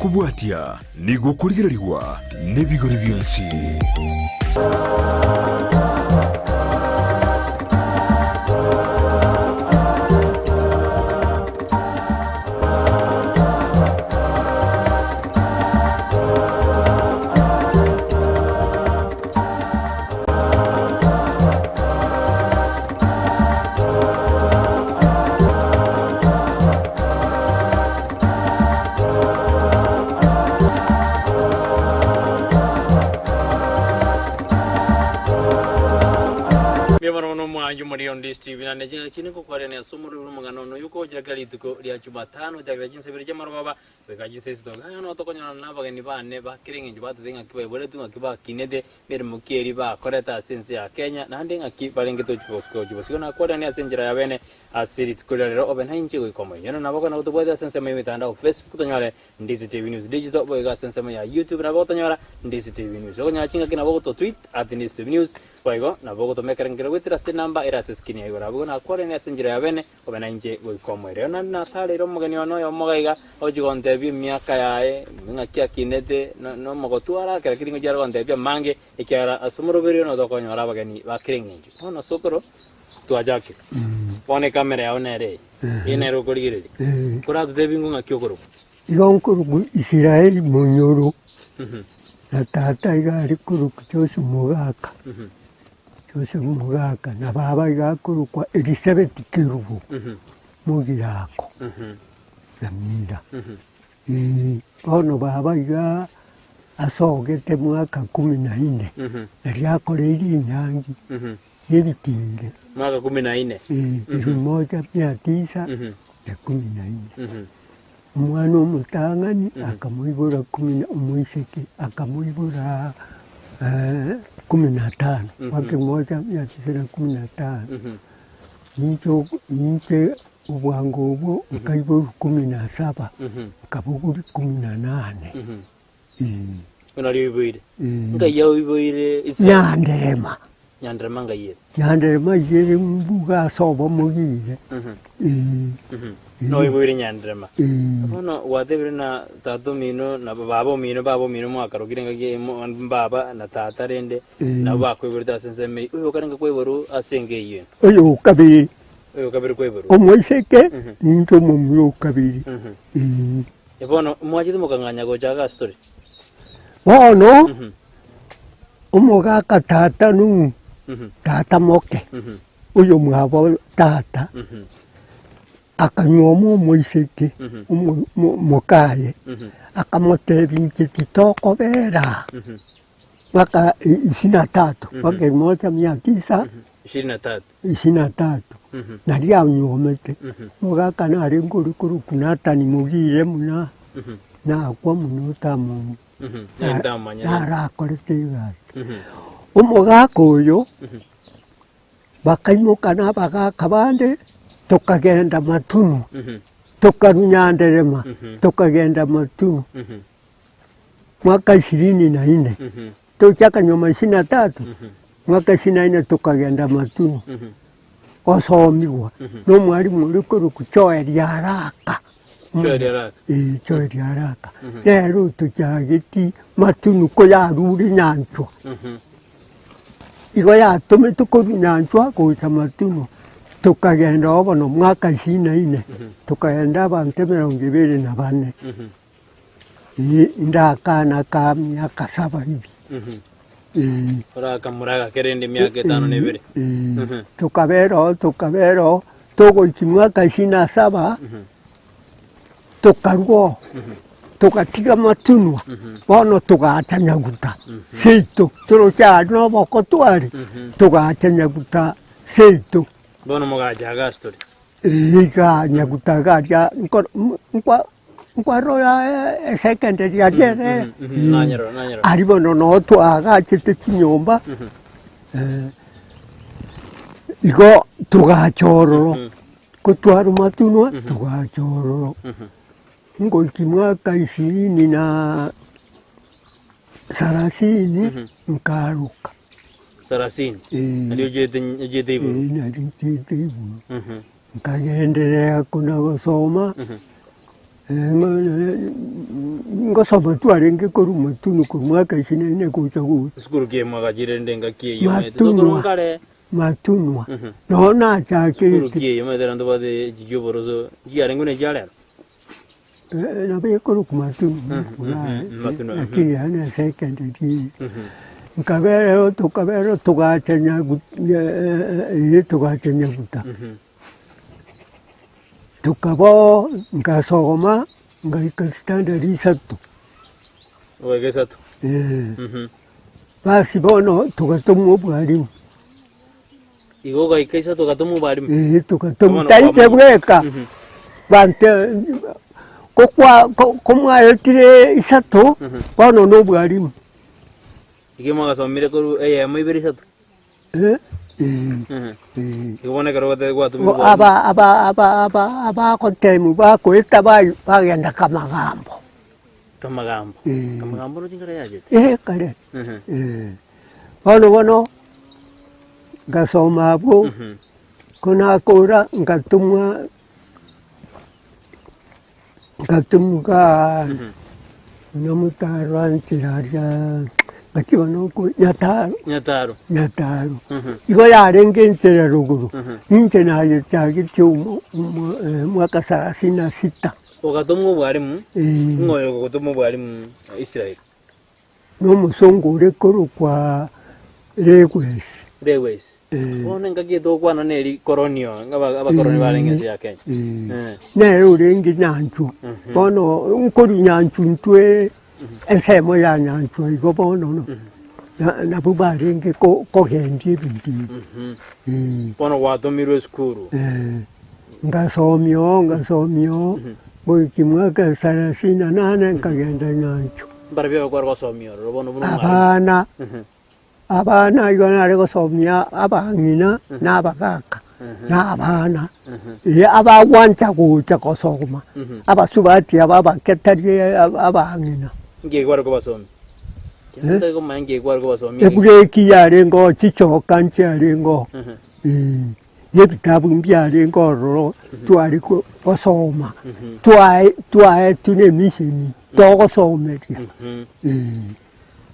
Ayokobwatia nigo okorigererigwa nebigori bionsi. Mbuya mono mono omwancho moria onde Steve na neche chine ngokwarania ase omorero omogano ono oyo okogochera kera rituko ria Jumatano gochakera chinsa ibere chi'amarogoba goika chinsa isatu. Iga nonya tokonyorana na abageni bane ba kera eng'encho batotebia ng'aki baiboretwe ng'aki bakinete Meremo ki eria bakorete ase ense ya Kenya, naende ng'aki barenge tochia gochia bosio nakwareranie ase enchera ya bene ase rituko riria rero obe nainche goika omoerio. Onye nabo okogenda gotobwatia ase ensemo y'emetandao Facebook tonyore Ndizi TV News Digital boigo ase ensemo ya YouTube nabo otonyora Ndizi TV News. Okonyora chingaki nabo ogototweet at Ndizi TV News boigo nabo ogotoma ekerengererio goetera ase enamba ere ase eskrini ya igoro. Abwo nakwareranie ase enchera ya bene Obe nainche goika omoerio. Naende natareire omogeni one oyomo iga iga, ogochia gontebia emiaka yaye, ng'aki akinete, na nomogotwara, kera keri ngochia are gontebia amange, ekiagera ase omoroberio one tokonyora abageni ba kera eng'encho. Bono sokoro, twachakire. Bono ekamera yao nere eye, eye nere okorigereria. Koratotebie ng'o ng'aki okorokwa? Igo nkorokwa Israeli monyoro, na tata iga are korokwa Joseph Mogaka, Joseph Mogaka, na baba iga akorokwa Elisabeth Kerubo, Mogirako, Nyamira. Eeh, bono baba igaa asogete mwaka kumi na inne, nario akoreire enyangi ya ebitinge. Mwaka kumi na inne. Eeh, elfu moja mia tisa na kumi na inne. Omwana omotang'ani akamoibora kumi na omoiseke akamoibora kumi na tano, mwaka emoja mia tisa na kumi na tano. Ninche ninche obwango obwo nkaiborwa kumi na saba, nkabogoria kumi na nane, eh. Buna aria oiboire. Eh. Nkai oiboire Israel. Nyanderema. Nyanderema ngai ere. Nyanderema iga ere mbuga ase obomogire. Eh. Noiboire Nyanderema. Eh. Bono gwatebire na tata omino na baba omino baba omino mwakarokire engaki eyemo mbaba na tata rende Eh. nabo bakoiborete ase ensemo eyio. Oyo okarenge koiborwa ase enka eyio ime. Oyo okabere. Oyo okabere koiborwa. Omoiseke ninche omomura okabere. Eh. E bono mwachete mokang'anya gocha iga ase tore. Bono omogaka tata Nuhu, tata moke, oyomwabo tata, akanyuoma omoiseke omo- mo- mokaye, akamotebia inche titokobera aa, mpaka isini na tatu, mpaka elfu moja mia tisa Ishirini na tatu. isini na tatu, naria anyuomete. Omogaka narenge oria korokwa Nathan Mogire buna nakwa buna otamomo. Narakorete egasi. Omogaka oyo, bakaimoka na abagaka bande, tokagenda Matunu, tokarwa Nyanderema, tokagenda Matunu, mwaka ishirini na inne, tochaka nyuma ishirini na tatu, mwaka ishirini na inne tokagenda Matunu, gosomiwa na omwalimu oria okorokwa Joel Araka. Joel Araka. Ee, Joel Araka. Nere otochageti Matunu koyarure nyanchwa. Igo yatometwe korwa nyanchwa gocha Matunu, tokagenda oo bono mwaka ishirini na inne, tokagenda abanto emerongo ebere na bane. Ee, ndakana ka miaka saba hivi. Ee. Orakamura agake rende emiaka etano na ebere. Ee, tokabera oo tokabera oo, togoikia mwaka ishirini na saba, tokarwa oo, togatiga matunwa, bono togacha nyaguta seito, toroche aria na oboko tware, togacha nyaguta seito. Bono mogacha iga ase tore. Ee igaa nyaguta iga aria nkoro nkwa Nkwarora esecondary aria ere Nanyerora, nanyerora. aria bono noo twaagachete chinyomba igo togacha ororo, ko twarwa matunwa togacha ororo, ngoikia mwaka ishirini na sarasini nkaruka. Sarasini. Eeh. Nario ochiete ochiete igoro. Eeh nario nchiete igoro. Nkagenderera kona gosoma. Ngosoma twarenge korwa Matunwa korwa mwaka isini na ine gocha gocha. Esukuru ki mwagachire rende engaki eyio omanyete sokoro Matunwa, nkare. Matunwa, noo Sukuru nachakerete. ki eyio omanyete rende tobwate echi chioboroso nchiarenge buna echia rero? Nabo ekorokwa Matunwa Matunwa, lakini yaani na secondary eye. Nkabereo tokabereo togacha nyagu eh togacha Nyaguta. Tokaba oo, ngasoma, ngaika standard isato. Ogaika isato. Eh. Basi bono togatomwa obwalimu. Igo ogaika isato ogatomwa obwalimu? Eh, togatomwa. Bono Tari inche kwamanya. bweka, bante ko kwa ko komwaetire isato, bono na obwalimu. Igo mwagasomire korwa eyemo ibere isato? Eh, eh, eh. Igo bono ekero gwate- gwatomirwe Bo- bwalimu. aba aba aba aba abagotemu bakoeta bai bagenda kamagambo. Kamagambo. Eh. Kamagambo roche nkare yachete? Eh, kare. Ehe. Eh. Bono bono, ngasoma abwo, ko nakora ngatomwa ngatomwa igaa Nyamotaro anchera aria naki bono okwo Nyataro. Nyataro. Nyataro. Igo yarenge enchera rogoro, ninche nayechagetie omo omo mwaka sarasini na sita. Ogatomwa obwarimu, Eh. ng'o oyo ogotoma obwarimu Israel? Na omosongo ore korokwa Lewis. Lewis. Eh. Bono engaki eye togokwana neri koroni oo, aba- abakoroni barenge ense ya Kenya. Eh. Eh. Nere orenge Nyanchwa. Bono nkorwa Nyanchwa intwe ensemo ya Nyanchwa igo bono no, na- nabwo barenge ko- kogendia ebinto ebi. Eh. Bono gwatomirwe esukuru. Eh, ngasomia oo ngasomia oo, goika mwaka sarasini na nane nkagenda Nyanchwa. Mbarabwo abakware gosomia ororo bono buna omwalimu. Abana, abana igo nare gosomia abang'ina na abagaka, na abana, eh abagwancha gocha gosoma, abasubati aba abake tari abang'ina. Nki kware kobasomia? Eh? Ntari komanya nki kware kobasomia. Ebureki yarenge oo, chichoka nchiarenge oo, eh. Na ebitabu mbiarenge ororo tware gosoma, twae twaetwe na emisheni togosomeria, eh.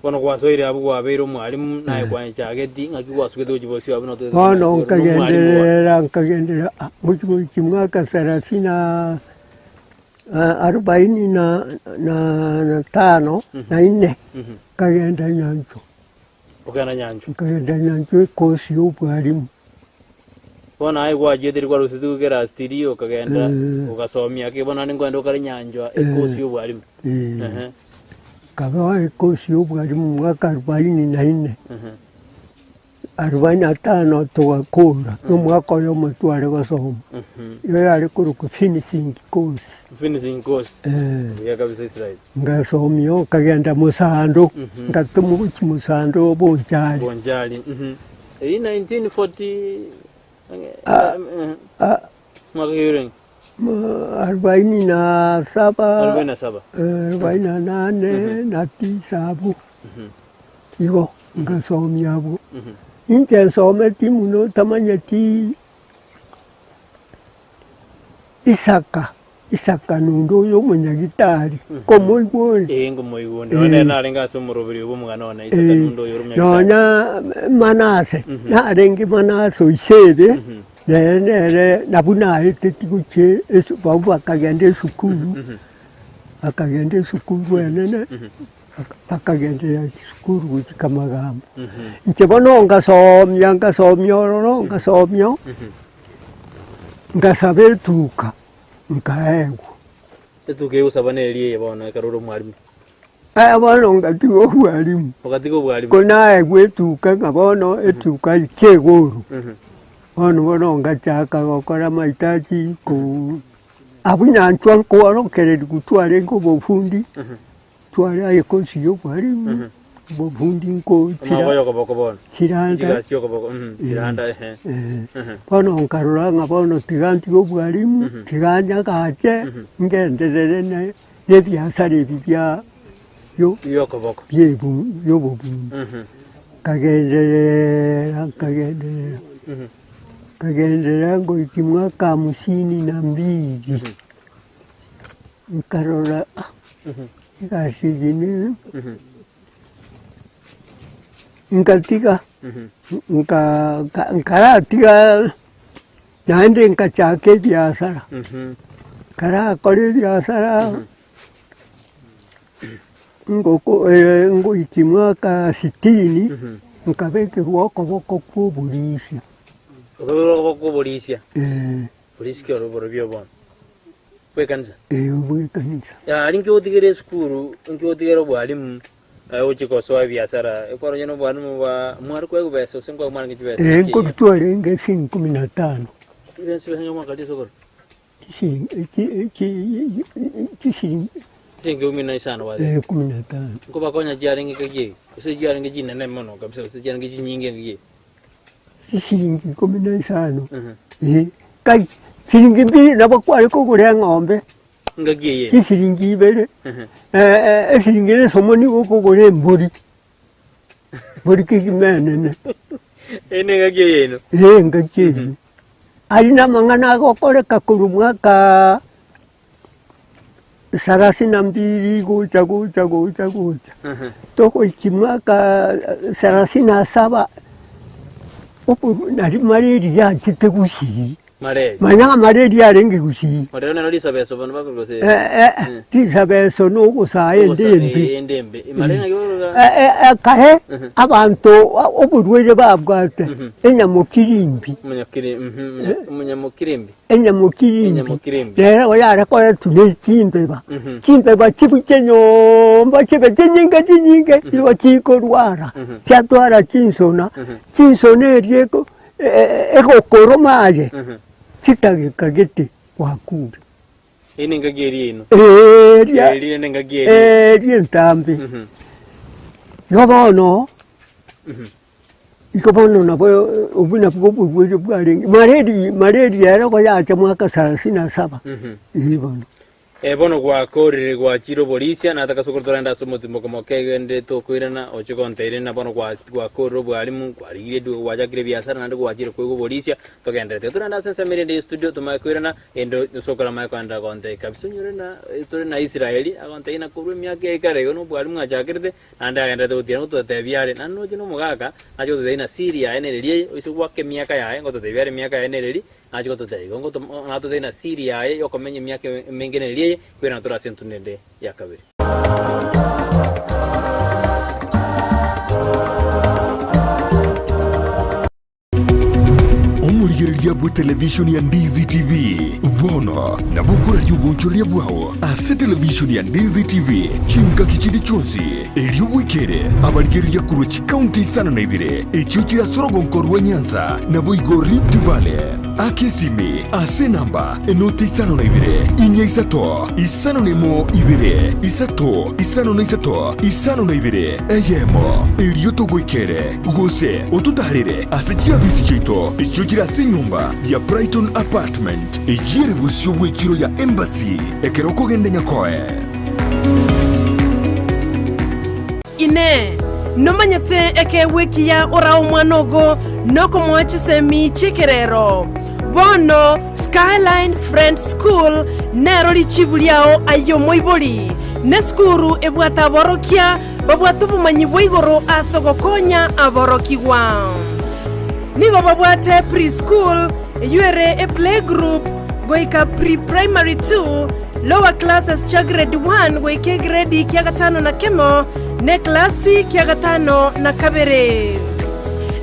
Bono gwasoire abwo kwabeire omwalimu, naye kwanchageti, ng'aki gwasugete gochia bosio abwo notagete Bono komanya igoro na omwalimu bono. nkagenderera nkagenderera ah, gochi gochi mwaka sarasini na arobaini na na na tano na inne, nkagenda Nyanchwa. Okogenda nyanchwa. Nkagenda nyanchwa ekosi ya obwalimu. Bono aye gwachiete riria kwarusetigwe class three okagenda Eh. ogasomia ki bono naende nkoenda okare nyanchwa ekosi ya obwalimu. Eh. Ehe, Nkaba ekosi ya obwalimu mwaka arobaini na inne, ehe. arobaini na tano togakora, na omwaka oyomo tware gosoma. Igo yare korokwa finishing course. Finishing course. Eh. Buya kabisa Israel. Ngasomia okagenda mosando, ngatoma gochia mosando Bonchari. Bonchari. Mhm. Eri 1940 Ah. eh, Ah, mwaka ki orenge? arobaini na saba, 47. arobaini na nane na tisa abwo. Igo ngasomia abwo. Inche nsometi muno tamanyeti Isaka. Isaka nonde oyo omonyagitari, nkomoigwa ore. Ee, nkomoigwa onde. Nonya nere narenge ase omoroberi bw'omogano one, Isaka nonde oyo ore omonyagitari. Nonya Manase, narenge Manase o ise ebe, nere nere nabwo naeteti gochia esu barabwo bakagenda esukuru, bakagenda esukuru enene, bakagenderera chisukuru gochia Kamagambo. Inche bono ngasomia ngasomia ororo ngasomia oo. Ngasaba etuka, nkaegwa. Etuka egosaba neri eye bono ekero ore omwalimu? Aya bono ngatiga obwalimu. Ogatiga obwalimu? Ko naegwa etuka ng'a bono etuka inche egoro. Bono bono ngachaka gokora amahitaji ko abwo nyanchwa nkoorokererigwa twarenge obofundi. Tware aye kosi y'obwarimu, obofundi nko chira Amaboko y'okoboko bono. chiranda. Chigasi chi'okoboko, mhm, chiranda ehe. Eh, Mhm. bono nkarora ng'a bono tiga ntige obwarimu, tiga nyagache, ngenderere ne nebiasara ebi bia bio Bi'okoboko. biebu biobobundi. Mhm. Nkagenderera nkagenderera, nkagenderera ngoika mwaka hamsini na mbili. Nkarora ah, egasi eye ne nkatiga, nka nkaratiga naende nkachaka ebiasara, nkarakora ebiasara ngoko ngoikia mwaka sitini, nkabekerwa okoboko kwa oborisia. Okabekerwa okoboko kwa oborisia? Eeh. Borisia oro borobio bono bw'ekanisa? Ee, bw'ekanisa. Aria inki otigere esukuru, inki otigere obwalimu, aye ochie gosoa ebiasara, ekero onye na obwalimu bwa mware koegwa besa gose nkoegwa mwarenge chibesa Ee, naki nkorwa twarenge eshilingi kumi na tano. Chibesa chibesa ng'a mwaka risokoro? Chishilingi chi chi chishilingi. Chishilingi kumi na isano gwateba? Ee, kumi na tano. Nkobakonya chiarenge ngaki eye? Gose chiarenge chinene mono kabisa gose chiarenge chinyinge ngaki eye? Chishilingi ikomi na isano, eh, kai chiringi mbiri nabo kware kogora eng'ombe, Engaki eye. chishilingi ibere, eshilingi ere esomo nigo okogora embori, mbori kegima enene. Eye ne engaki eye ino. Eh, engaki eyio. Ayio na amang'ana agokoreka korwa mwaka sarasini na mbili gocha gocha gocha gocha, togoikia mwaka sarasini na saba, obo nari malaria yachete gusii. Malaria. Manya ng'a malaria yarenge gusii. Malaria nero risabeso bono bakore gose. Risabeso na ogosaa ende embe. Ende embe. Malaria naki bakoroka? Kare abanto oborwaire babwate enyamokirimbi. Omonyamokirimbi. Enyamokirimbi, nere oyare koretwa ne chimbeba, chimbeba chibuche nyomba chibe chinyinge chinyinge, igo chikorwara, chiatwara chinsona, chinsona eria eko egokoroma aye, chitageka gete gwakure. Eye nengaki eria ino. Eria Eria nengaki eria. eria entambe. Igo bono. Igo bono nabo obwo nabwo oborwaire bwarenge, malaria malaria ere igo yacha mwaka sarasini na saba, eh bono. Eh, bono gwakorire gwachire oborisia, nataka ase okorora ase omotimoko moke egende tokoirana oche gonteire na bono gwa gwakorire obwarimu, kwarigirie eduka gwachakire ebiasara naende gwachire koigwa oborisia, togenderete. Tiga torende ase ensemo ere ende ya estudio tomanye koirana, ende ase okoramanya koenderera gontebia kabisa onyore na tore na Israeli, agontebia na korwa emiaka eye kare igo na obwarimu achakerete, Naende agenderete gotiira ngototebia are, naende noche nomogaka, nache gototebia ng'a siri yaye nereri eye, oise goaka emiaka yaye, ngototebia are emiaka yaye nereri, nache gototebia igo, ngoto natotebie ng'a siri yaye yokomenya emiaka emenge nereri eye, koirana tore ase entunda ende ya kabere. Omorigereria bw'etelevishoni ya Ndizi TV bono nabo okoraria obonchoreria bwao ase televishoni ya Ndizi TV chingaki chinde chionsi, erio bwekere abarigereria korwa chikaunti isano na ibere echio chire ase orogonko rwa Nyanza naboigo Rift Valley. Aka esimi ase enamba enoti isano na ibere, inya isato, isano na emo ibere, isato, isano na isato, isano na ibere, eyemo, erio togoikere. Gose ototaarere ase chiabisi chiaito echio chire ase enyomba ya Brighton Apartment, eyio ere bosio bw'echiro ya Embassy ekero okogenda Nyakoe. Inee! Nomanyete ekeegwa ekiya orae omwana ogo nokomoa chisemi chi'ekerero? Bono Skyline Friends School nero richibu riao aye omoibori. Nesukuru ebwate aborokia Babwate obomanyi bwa igoro ase ogokonya aborokigwa. Nigo babwate pre-school, eyio ere eplaygroup, goika pre-primary two, lower classes chia grade one goika egredi kia gatano na kemo, na eklasi kia gatano na kabere.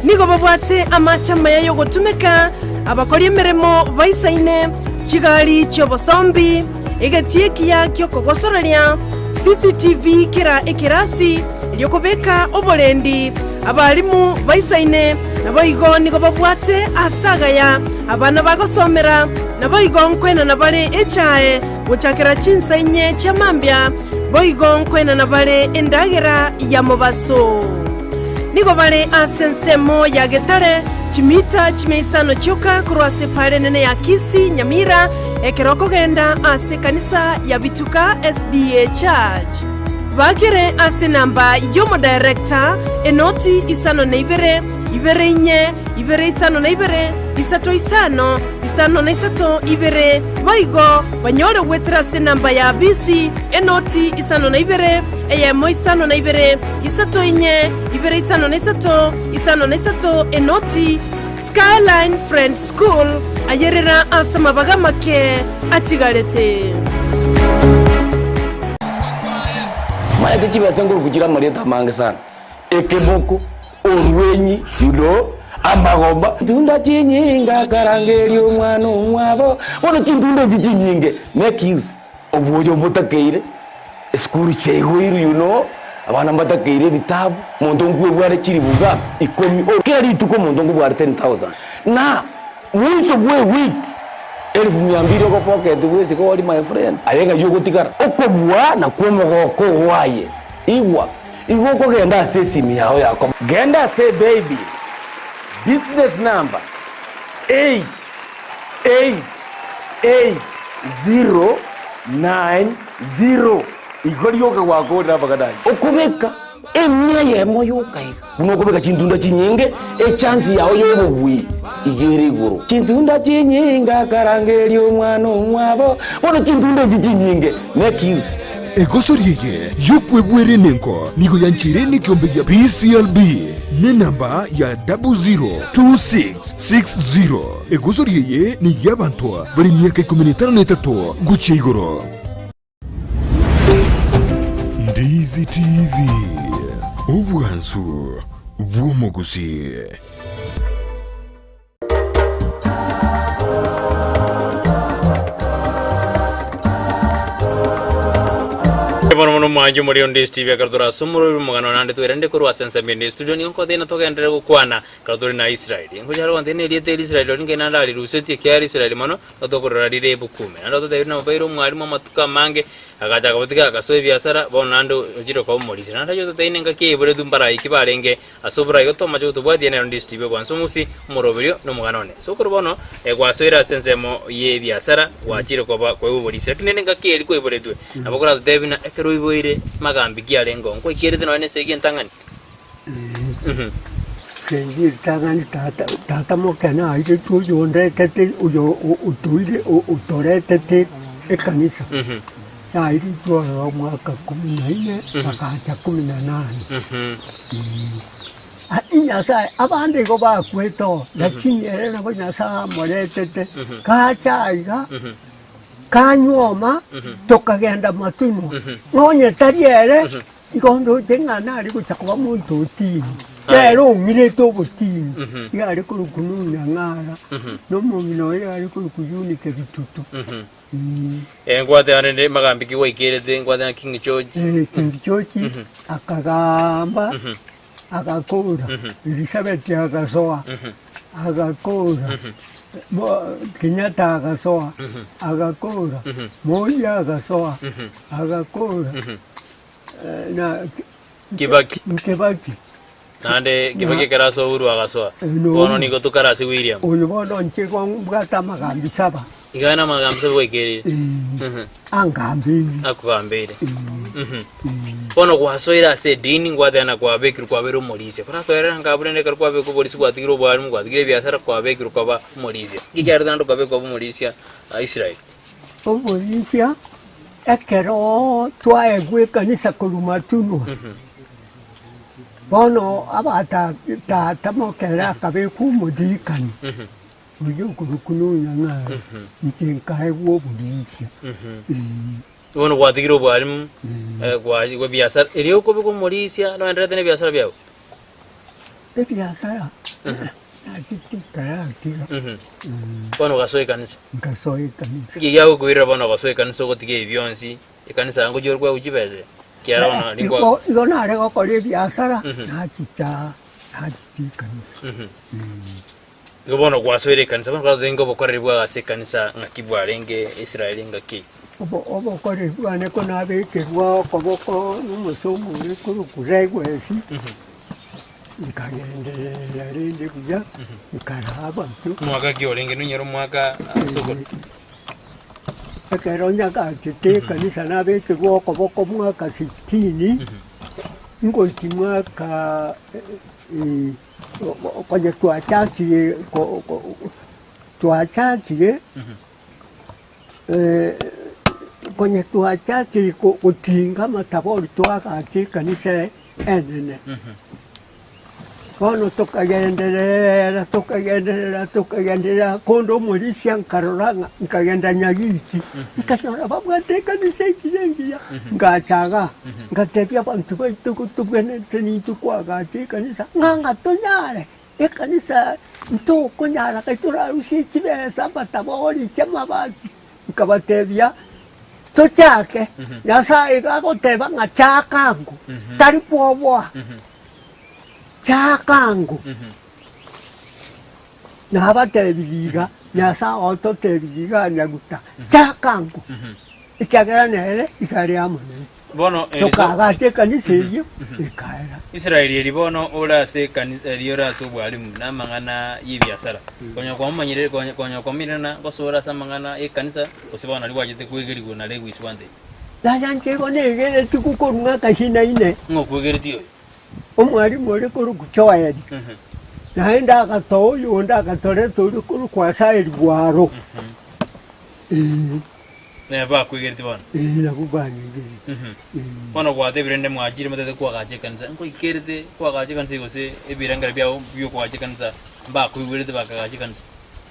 Nigo babwate amache amaya y'ogotumeka, abakori emeremo baisaine, chigari chi'obosombi, Egetii ekiya gi'okogosoreria, CCTV kera ekerasi, erio kobeka oborendi abalimu baisaine, naboigo nigo babwate aase agaya abana bagosomera, naboigo nkoenana bare echae gochakera chinsa inye chia mambia, boigo nkoenana bare endagera ya mobaso. Nigo bare ase ensemo ya Getare, chimita chimia isano chioka korwa ase epaara enene ya Kisii, Nyamira, Ekero okogenda ase ekanisa ya Bituka SDA Church, bakere ase enamba y'omodirector enoti isano na ibere, ibere inye, ibere isano na ibere, isato isano, isano na isato ibere, boigo banyore goetera ase enamba ya bisi enoti isano na ibere, eyemo isano na ibere, isato inye, ibere isano na isato, isano na isato enoti. Skyline Friends School, ayerera ase amabaga amake atigarete. Maete chibesa nkoruku chire amarieta amange sana, ekeboko, orwenyi, you know, amagomba. Chintunda chinyinge akarangeria omwana omwabo, bono chintunda echi chinyinge make use obwoyo mbotakeire, esukuru chiaigoirwe you know, abana mbatakeire ebitabu, omonto nkwebware chilifu ngapi? Ikomi, kera rituko omonto nkobware 10,000 na mwiso bwa ewiki Elfu mia mbili ogopocket bwesike ori my friend, aye ng'ai ogotigara? Okobua nakwo omogoko oo aye. Igwa, igo okogenda ase esimi yao ya komo. Genda ase ebaybill, business number 8888090, igo rioka gwakorire amang'ana ayio. Okobeka Emia eyemo yoka iga. Buna okobeka chintunda chinyinge, echansi yao y'obobui iga ere igoro. Chintunda chinyinge akarangeria omwana omwabo, bono chintunda echi chinyinge make use. Egosori eye y'okwebwera enengo nigo yancheire nekeombe gia PCLB nenamba ya 002660. Egosori eye ney'abanto bare emiaka ikomi na etano na etato gochia igoro. Ndizi TV, obwansu bw'omogusii. Bono mono mwanche omorero onde Steve ekero tore ase omorero omogano naende twerende korwa ase ensemo ende studio nigo nkoteina togenderere gokwana ekero tore na Israel ngochare gontebia na erieta eri Israel ori ngai naende arirusetie ekiagera Israel mono Tokorora rire ebuku ime. Naende ototebirie namobaire omwalimu amatuko amange, agachaka gotiga agasoa ebiasara, bono naende ochire koba omorisia. Naende ayio ototebirie nengaki yaiboretwe mbaraiki barenge ase oborai otomache gotobwatia nero ndisi tibe gwansa omosi, omoroberio, na omogano one. Sokoro bono gwasoire ase ensemo y'ebiasara, gwachire koba koegwa oborisia. Lakini rende engaki eria kwaiboretwe, nabo koratotebie buna ekero oiboire magambi ki arenge oo, nkwaikerete nonya na esegi entang'ani? Esegi entang'ani tata tata moke nairetwe oyo ondetete oyo otoire otoretete ekanisa, nairetwe ororo omwaka kumi na ine bagacha kumi na nane. Nyasaye abande igo bakwete oo, lakini ere nabo Nyasaye amoretete, gacha aiga. Kanyuoma tokagenda matunwa, nonye tari ere, igo ndoche ng'a nare gocha koba omonto otini. Nere ong'irete obotini, iga are korokwa Nunyang'ara, na omong'ina oye iga are korokwa Eunike Bitutu. Eh, nkwateba rende magambi ki gwaikerete, nkwateba King George. Eh, King George akagamba agakora, Elisabeth agasoa agakora, Kenyatta agasoa agakora, Moi agasoa agakora, na Kibaki. Kibaki. Naende Kibaki ekero asoa Uhuru agasoa. Eh, no. Bono nigo tokare ase William. Oyo bono inche igo mbwate amagambi saba. Iga namagambi saba gwaikerire. Eh, angambeire. Akogambeire. Bono gwasoire ase edini ngwateba na kwabekirwe kwabeire omorisia. Koratoerera nkabu rende ekero kwabekwa oborisia gwatigire obwarimu gwatigire ebiasara kwabekirwe kwaba omorisia. Nki kiarete naende okabekwa obe omorisia Israel? Oborisia ekero twaegwa ekanisa korwa Matunwa, bono aba tata moke akabekwa omodikani. Oyio okorokwa nonyang'ara, inche nkaegwa oborisia. Ee. Bono gwatigire obwarimu, eh, gwa ebiasara, erio okobekwa omorisia noendererete na ebiasara biago? Ebiasara, naki titaratiga. Bono ogasoa ekanisa. Nkasoa ekanisa. Nki giagokoirera bono ogosoa ekanisa ogotiga ebi bionsi, ekanisa ngochia ore koegwa chibesa? Ekiagera bono Igo igo nare gokora ebiasara, nachicha nachicha ekanisa. Igo bono gwasoire ekanisa, bono koratotenga obokoreri bwao ase ekanisa ng'aki bwarenge Israeli ngaki? Obo obokoreri bwane konabekerwa okoboko nomosongo oria okorokwa Raguesi, nkagenderera rende buya, nkaraa abanto. Omwaka ki orenge nonyore omwaka ase okoro? Ekero nyagachete ekanisa nabekerwa okoboko mwaka sitini, ngochi mwaka Konya twachakire. Twachakire konya twachakire gotinga amatabori twagacha ekanisa enene. Bono tokagenderera tokagenderera tokagenderera konde omorisia nkarora ng'a nkagenda Nyagiki, nkanyora babwate ekanisa engiya engiya, ngacha igaa, ngatebia abanto baito tobwenerete nintwe koagacha ekanisa ng'a ng'a tonyare. Ekanisa ntokonyara gaki torarusie chibesa amatabori chi'amabati, nkabatebia, Tochake, Nyasae iga agoteba ng'a chaka ango, tari kwoboa, chaka ango. Nabatebirie iga, Nyasae ototebirie iga nyaguta, chaka ango, ekiagera nere iga are amo naintwe. Bono eri to- Tokaagacha ekanisa eyio, ekaera. Israeli eri bono ore ase ekanisa eri ore ase obwalimu na amang'ana y'ebiasara. Konya kwamomanyire konya konya kwamoirana gose ore ase amang'ana y'ekanisa gose bono nari gwachete kwegerigwa nare egoiswa nte. Yaya inche igo negeretie korwa ng'aka isinaine. Ng'o okwegeretie oyo? Omwalimu ore korokwa Joeli, naende agatoa oyonde agatoreta oria korokwa Asaeli bwaro. Ee. Nere bakwegereti bono. Ee, nabwo banyegereti. Ee. Bono gwatebire rende mwachire motete koagacha ekanisa, nkoikerete koagacha ekanisa eye gose ebirengero biao biokoagacha ekanisa mbakoigwerete bakagacha ekanisa?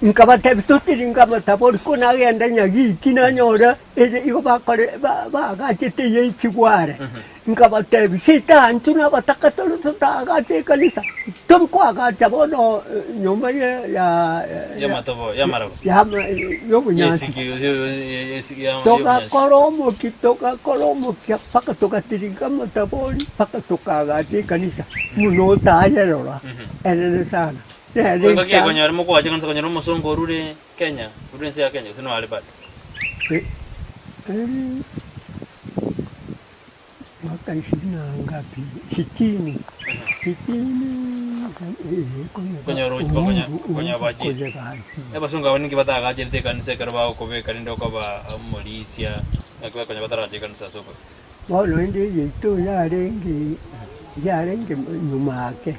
Nkabatebia, Totiringa amatabori, ko nagenda Nyagiki nanyora eye igo bakore ba- baagachete eye chigware. Nkabatebia, Sitaanchu nabataka tore totaagache ekanisa, tori koagacha bono nyomba ye ya Y'amatobo, y'amaraba. yama y'obonyansi. Y'esiki, y'esiki, y'obonyansi. Togakora omokia, togakora omokia mpaka togatiringa amatabori mpaka tokaagacha ekanisa, buna otayerora, enene sana. Nere Engaki eka- ekonyora mokoagacha ekanisa konyora omosongo orure Kenya, orure ense ya Kenya gose noare bado. Eh, eh, Mwaka ishirini na ngapi? Sitini. Sitini eh, konya Konya oroche bakonya- Uhuru- konya Uhuru bachire. konya bachire. Abasongo aba ninki batagacherete ekanisa ekero bagokobeka rende okoba omorisia, naki bakonya batarache ekanisa ase obobe. Bono ende eyaito yarenge yarenge nyuma ake.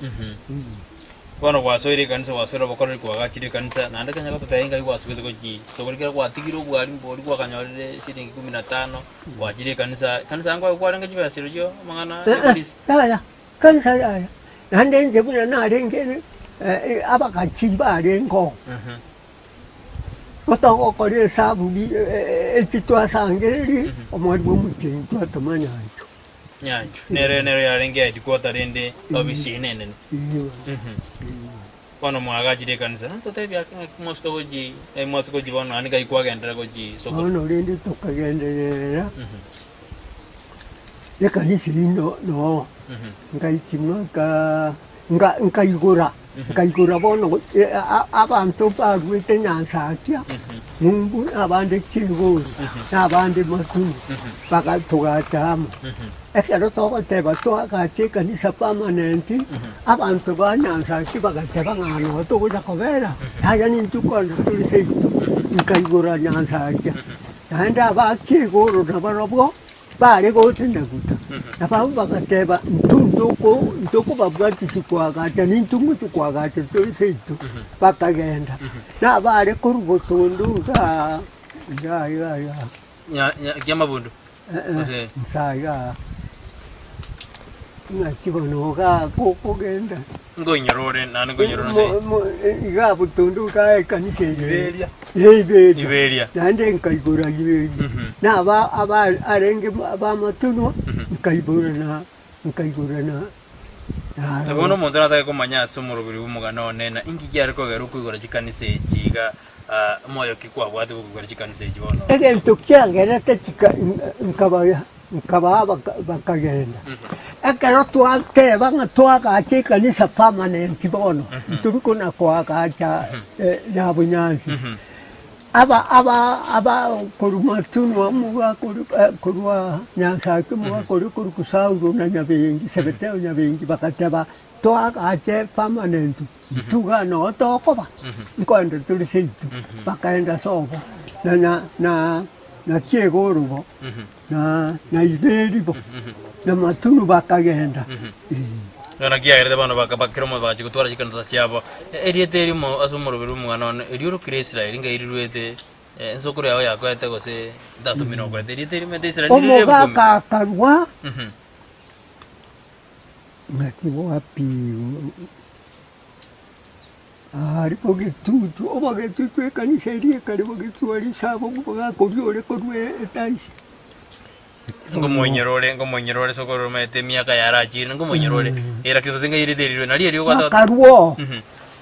Bono gwasoire ekanisa gwasoire obokoreri kwagachire ekanisa naende tonya gototebia ngai gwasugete gochia isiko riria gwatigire obwarimu boria gwakanyorire shilingi kumi na tano gwachire ekanisa, ekanisa nkwaye kwarenge chibesa chirochio amang'ana ya polisi. Yaya, kanisa yaya, naende inche buna narenge abagachi mbarengeo, gotogokora esabu bi echi twasangereria, omwari bwa omotienyi twatoma nyanchwa. Nyanchwa, nere nero yarenge headquarter rende ofisi ene enene. Bono mwagachire ekanisa, totebie ake ng'aki mwasuka gochia ng'ai mwasuka gochia bono naende ngai kwagenderera gochia isiko. Bono rende tokagenderera, ekanisa eyio no noo, ngaichimwa nkaa nka nkaigora, nkaigora bono abanto baruete Nyansakia, ng'umbu na abande Chigori, na abande Masuru, baga togacha amo. Ekero togoteba toagache ekanisa permanent, abanto ba Nyansachi bagateba ng'a noo togocha kobera, yaya nintwe kwanza tore seito, nkaigora Nyansacha. Naende abaachia igoro nabarobwo bare gocha Nyaguta, nabarobwo bagateba intwe ntoko ntokobabwatisia koagacha nintwe ngochia koagacha tore seito, bakagenda. Nabare korwa botondo igaa igaa igaa igaa. Nya- nya- Kiamabundu. Gose. Nsa igaa, ng'aki bono igaa gokogenda. Nkoinyora ore naende nkoinyora ore nse. Mo- mo- igaa botondo igaa ekanisa eye. Iberia. Eh, Iberia. Iberia. Naende nkaigora Iberia. Na aba aba arenge abamatunwa, nkaigora na nkaigora na Na bono omonto natake komanya ase omoroberi bw'omogano one, na inki kiare kogera okoigora chikanisa echi iga, ah, omoyo ki kwabwate bw'okoigora chikanisa echi bono? Egento kiagerete chika nkabaya nkabaa baka bakagenda. Ekero twateba ng'a twagacha ekanisa permanent bono, ntori kona koagacha ya bonyansi. Aba aba aba korwa Matunwa mogakori korwa Nyasae mogakori korwa Saulo na Nyabengi, Sebeteo Nyabengi bagateba, Toagache permanent, intwe iga noo tokoba, nkoenda tore seito. Bakaenda sobo, na na na na Kiegoro bo, na na Iberi bo, na Matunu bakagenda, eh. Igo naki yagerete bono baka kera omonto bagachia gotwara chikanisa chiabo. Erieta erimo ase omoroberi bw'omong'ana one, erio orokire Israeli, ngai riruete ensokoro yao yakoete gose tata omino okoete. Erieta erimo ete Israeli nirire rire Omogaka akarua ng'aki wapi aria bogetutu, obogetutu ekanisa eria ekare bogetutu risabo omogaka oria ore korwa etaisi. Nkomoinyora ore, nkomoinyora ore sokoro omanyete emiaka yarachire, nkomoinyora ore. Era kero totengairete erirwe, nari erio ogwata Bakarua oo,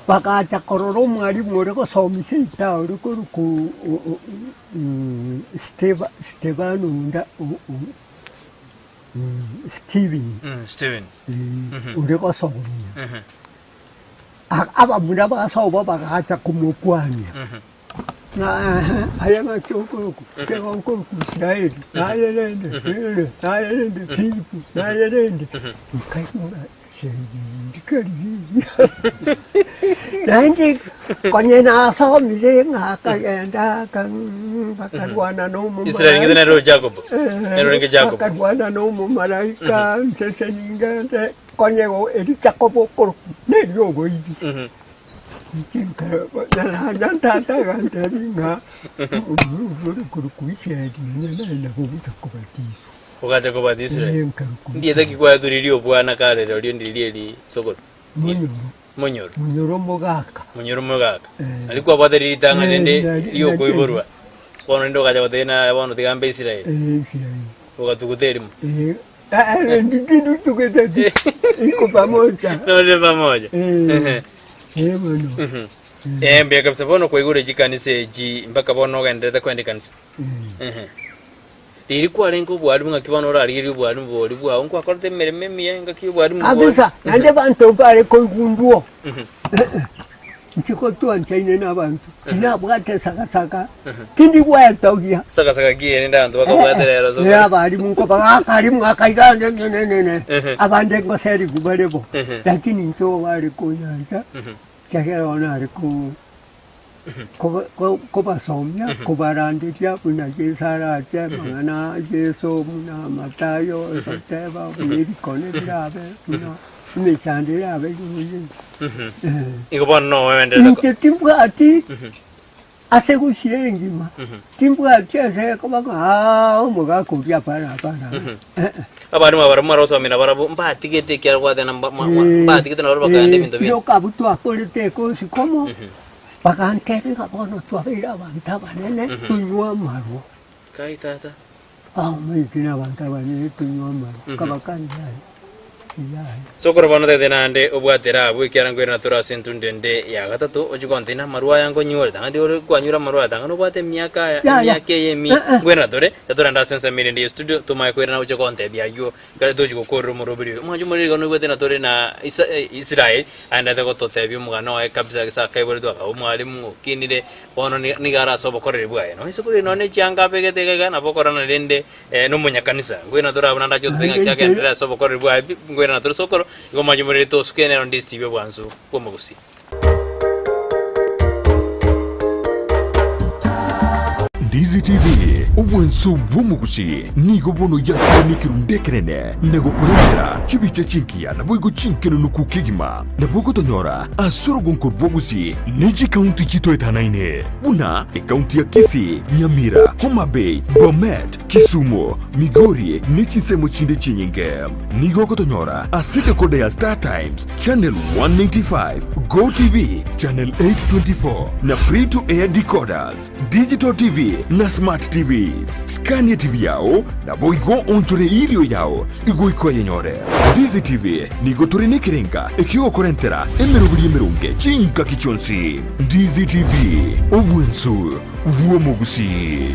bagacha korora omwalimu ore gosomia seita ore korokwa Steva Stevano onde Steven, Steven. ore gosomia. Abamura basobo bagacha komokwania. Ng'a aye ng'aki okorokwa, inche igo nkorokwa Israeli, naye rende Fili, naye rende Filipo, naye rende nkaigwa ng'a Israeli ndikarigia. Naende konye nasomire ng'a akagenda aka bakarwana na Israeli ng'ete nere omomalaika o Jacob. Nere orenge Jacob. bakarwana na omomalaika nsese ningende konye eri Jacob okorokwa neri oboibi. Inche nkarora tata agantebia ng'a oria ore korokwa Israeli nonya naye nabo ogocha kobatiswa. Ogacha kobatiswa Ee, nkarokwa Ndieta ki Israeli. kwaetoririe obwana kare rirorio ndiri eri sokoro? Monyoro. Monyoro. Monyoro omogaka. Monyoro omogaka. Eh. Nari kwabwate ritang'ani Eh, rende nari- riokoiborwa. Bono rende ogacha gotebia naye bono tiga mbe Israeli. Ee, Israeli. Ogatuguta erimo. Ee, ah, nditindutugete ti iko pamoja. Nore pamoja. Eh. Ee bono. Eh, mbuya kabisa bono kwaigure chikanisa echi mpaka bono ogenderete kwenda ekanisa. Ehe. Riria kwarenge obwarimu ng'aki bono orarigererie obwarimu boria bwao nkwakorete emeremo emiya engaki y'obwarimu boria. Kabisa, naende abanto mbare koigundwa. Inche gotwanchaine na abanto, tinabwate esagasaga, tindi gwetogia. Sagasaka ki erinde abanto bakobwate rero Eh, eh, abarimu nkobagaka arimu akaiga ne ne ne ne ne. Abande ngoserigwa bare bo. Lakini inche obare konyancha, ekiagera bono nare ko koba ko kobasomia, kobaranderia buna Yeso arache, amang'ana a Yeso buna Mathayo egoteba buna ebikone birabe, buna emechando erabe igoro ye. Igo bono noenderete Inche timbwati ase gusii engima, timbwati ase ekoba ng'a aa omogaka oria apana apana eh. Abarimu aba barabwo mwarosomire nabarabwo mbatigete ekiagera gwateba mba- mwa- mwa- mbatigete nabarabwo bakagenda ebinto binde. Rioka abwo twakorete ekosi komo, bagantebia ng'a bono twabeire abanto abanene tonywe amarwa. Kai tata. Omanyete na abanto abanene tonywe amarwa, nkabakania yaya, tiyaya. Sokoro bono tete naende obwate Rahabu, ekiagera nkoirana tore ase entundu ende ya gatato, ochie gontebia namarwa aya nkonyure. Tang'ani ore kwanyure amarwa aya, tang'ani obwate emiaka aya, Yaya. emiaka eye emi, Eh, eh. nkoirana tore, tatorende ase ensemo ere ende ye studio, tomaye koirana ochie gontebia ayio, ekero tochia gokorera omoroberi oyo. Omwancho omoriri iga noigwete ng'a tore na Isa Israel, aendete gototebia omogano oye kabisa ase akaiboretwe akaba omwalimu, okinire, bono niga nigo are ase obokoreri bwaye. Nonya ase korende nonya ne chianga abegete iga iga, nabo okorana rende nomonyakanisa. Nkoirana tore abwo naende ache gototebia ng'aki agenderere ase obokoreri bwaye pi, nkoirana tore sokoro, igo omwancho omoriri tosuke nero ndisi tibi obwansu bw'omogusii. Ndizi TV, obwansu bw'omogusii nigo bono yakire nekerundu ekenene na gokorentera chibicha chinkiya naboigo chinkenunuku kegima. Nabo ogotonyora ase orogonko rwa Gusii ne chikaunti chitoetanaine buna ekaunti ya Kisii, Nyamira, Homa Bay, Bomet, Kisumu, Migori ne chinsemo chinde chinyinge. Nigo ogotonyora ase decoder ya Star Times, Channel 195, Go TV, Channel 824 na Free to Air decoders, Digital TV na Smart TVs. Skania TV yao naboigo onchore erio yao igoika oyenyore. Ndizi TV nigo tore nekerenga ekiogokorentera emeroberi emeronge chingaki chionsi. Ndizi TV, obwensu bw'omogusii.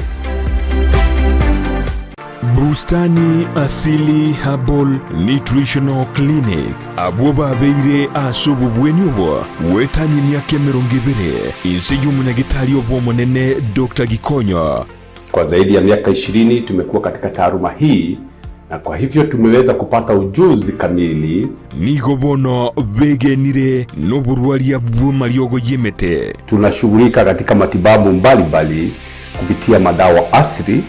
Bustani Asili Herbal Nutritional Clinic, abwo babeire ase obobweni obo goetania emiaka emerongo ebere inse y'omonyagitari obo omonene Doctor Gikonyo. Kwa zaidi ya miaka ishirini tumekuwa katika taaluma hii na kwa hivyo tumeweza kupata ujuzi kamili. Nigo bono begenire noborwaria bw'amariogo y'emete. Tunashughulika katika matibabu mbalimbali kupitia madawa asili.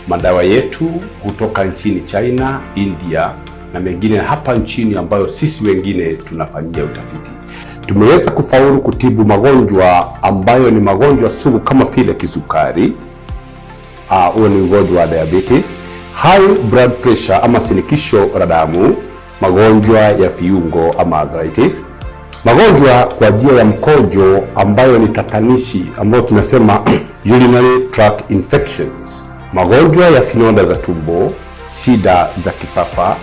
Madawa yetu hutoka nchini China, India na. na mengine hapa nchini ambayo sisi wengine tunafanyia utafiti. Tumeweza kufaulu kutibu magonjwa ambayo ni magonjwa sugu kama vile kisukari, huo ni ugonjwa wa diabetes, high blood pressure ama shinikizo la damu, magonjwa ya viungo ama arthritis, magonjwa kwa njia ya mkojo ambayo ni tatanishi ambayo tunasema urinary tract infections, magonjwa ya vidonda za tumbo, shida za kifafa,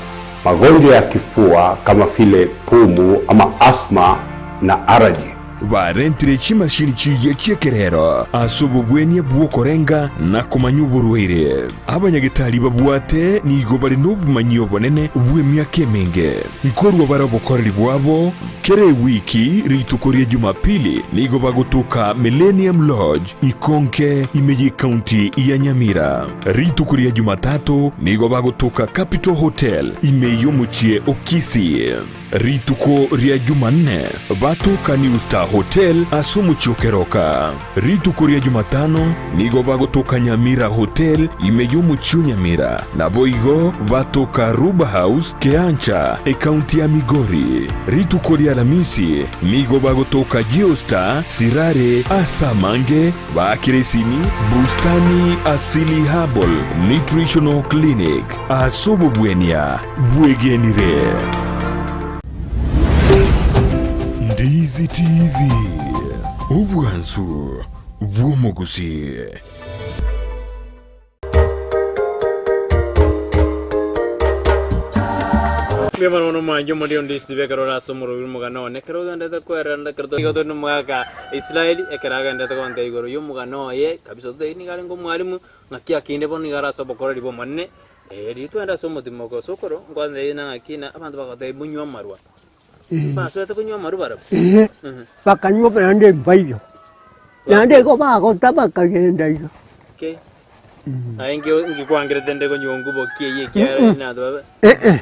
magonjwa ya kifua kama vile pumu ama asthma na allergy. Barentire chimashini chiria chi'ekerero ase obobwenia bw'okorenga na komanya oborwaire. Abanyagetari babwate nigo bare nobomanyi obonene bw'emiaka emenge. Nkorua bare obokoreri bwabo kera ewiki rituko ria Jumapili nigo bagotoka Millennium Lodge Ikonke ime y'ecounty ya Nyamira. Rituko ria Jumatatu nigo bagotoka Capital Hotel ime y'omochie o Kisii. Rituko ria Jumanne batoka New Star Hotel ase omochie o Keroka. Rituko ria Jumatano nigo bagotoka Nyamira Hotel ime y'omochie o Nyamira, naboigo batoka Ruba House Keancha, ecounty ya Migori. Rituko ria Alamisi nigo bagotoka Geostar Sirare ase amange baakire esimi Bustani Asili Herbal Nutritional Clinic ase obobwenia bwegenire. Ndizi TV, obwansu bw'omogusii. Mbuya mono mono mwanche omoriri onde ase ekero ore ase omorobio omogano one, ekero ogenderete kwerenda ekero to- igo tore na omogaka Israel, ekero agenderete gontebia igoro ya omogano oye, kabisa ototebie nigo arenge omwalimu, ng'aki akinde bono nigo are ase obokoreri bw'Omonene, riria twagenda ase omotimoko ase okoro, nkwantebi na ng'aki na abanto bagotebia monywe amarwa. Basoete konywa amarwa barabwo. Ee, bakanywa naende mbaiyo, naende igo bagota bakagenda iga. Ki? Aye nki nkikwangerete nde konywa ngubo ki eyio ekiagera nato babe. Eh-eh.